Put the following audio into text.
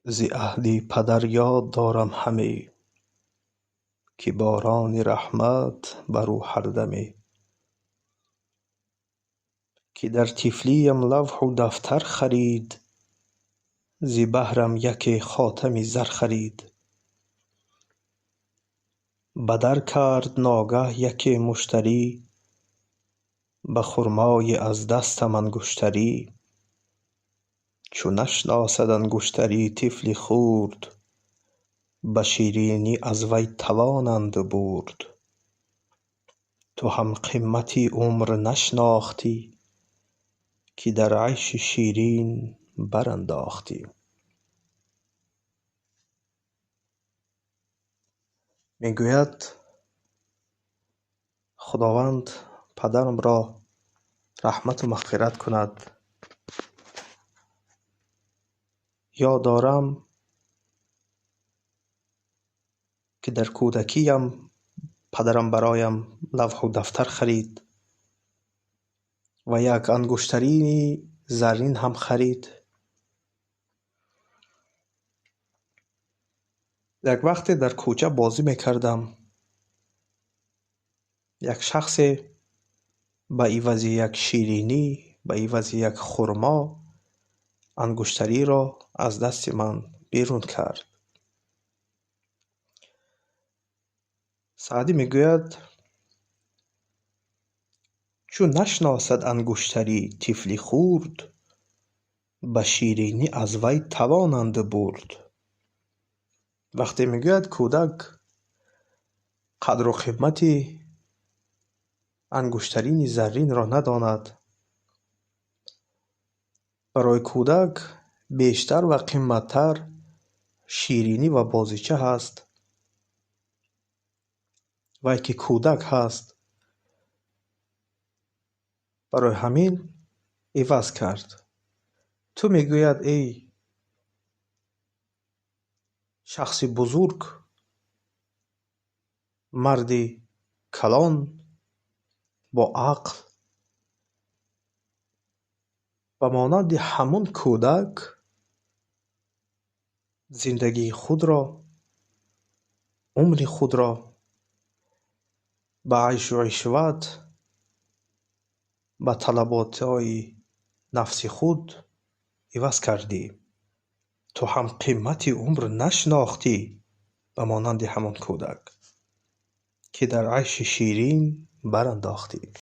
Зи аҳди падар ёд дорам ҳаме, ки борони раҳмат бар ӯ ҳардаме. Ки дар тифлиям лавҳу дафтар харид, зи баҳрам яке хотами зар харид. Ба дар кард ногаҳ яке муштарӣ, ба хурмое аз дастам ангуштарӣ. Чу нашносад ангуштарӣ тифли хурд, ба ширинӣ аз вай тавонанд бурд. Ту ҳам қимати умр нашнохтӣ, ки дар айши ширин барандохтӣ. Мегӯяд, Худованд падарамро раҳмату мағфират кунад. Ёд дорам, ки дар кӯдакиям падарам бароям лавҳу дафтар харид ва як ангуштарини заррин ҳам харид. Як вақте дар кӯча бозӣ мекардам. Як шахсе ба ивази як ширинӣ, ба ивази як хурмо ангуштариро аз дасти ман берун кард. Саъдӣ мегӯяд, чу нашносад ангуштарӣ тифли хурд, ба ширинӣ аз вай тавонанд бурд. Вақте мегӯяд, кӯдак қадру қимати ангуштарини зарринро надонад, барои кӯдак бештар ва қиматтар ширинӣ ва бозича ҳаст. Вай ки кӯдак ҳаст, барои ҳамин иваз кард. Ту мегӯяд, эй шахси бузург, марди калон бо ақл, ба монанди ҳамун кӯдак зиндагии худро, умри худро ба айшу ишват, ба талаботҳои нафси худ иваз кардӣ. Ту ҳам қимати умр нашнохтӣ, ба монанди ҳамон кӯдак, ки дар айши ширин барандохтӣ.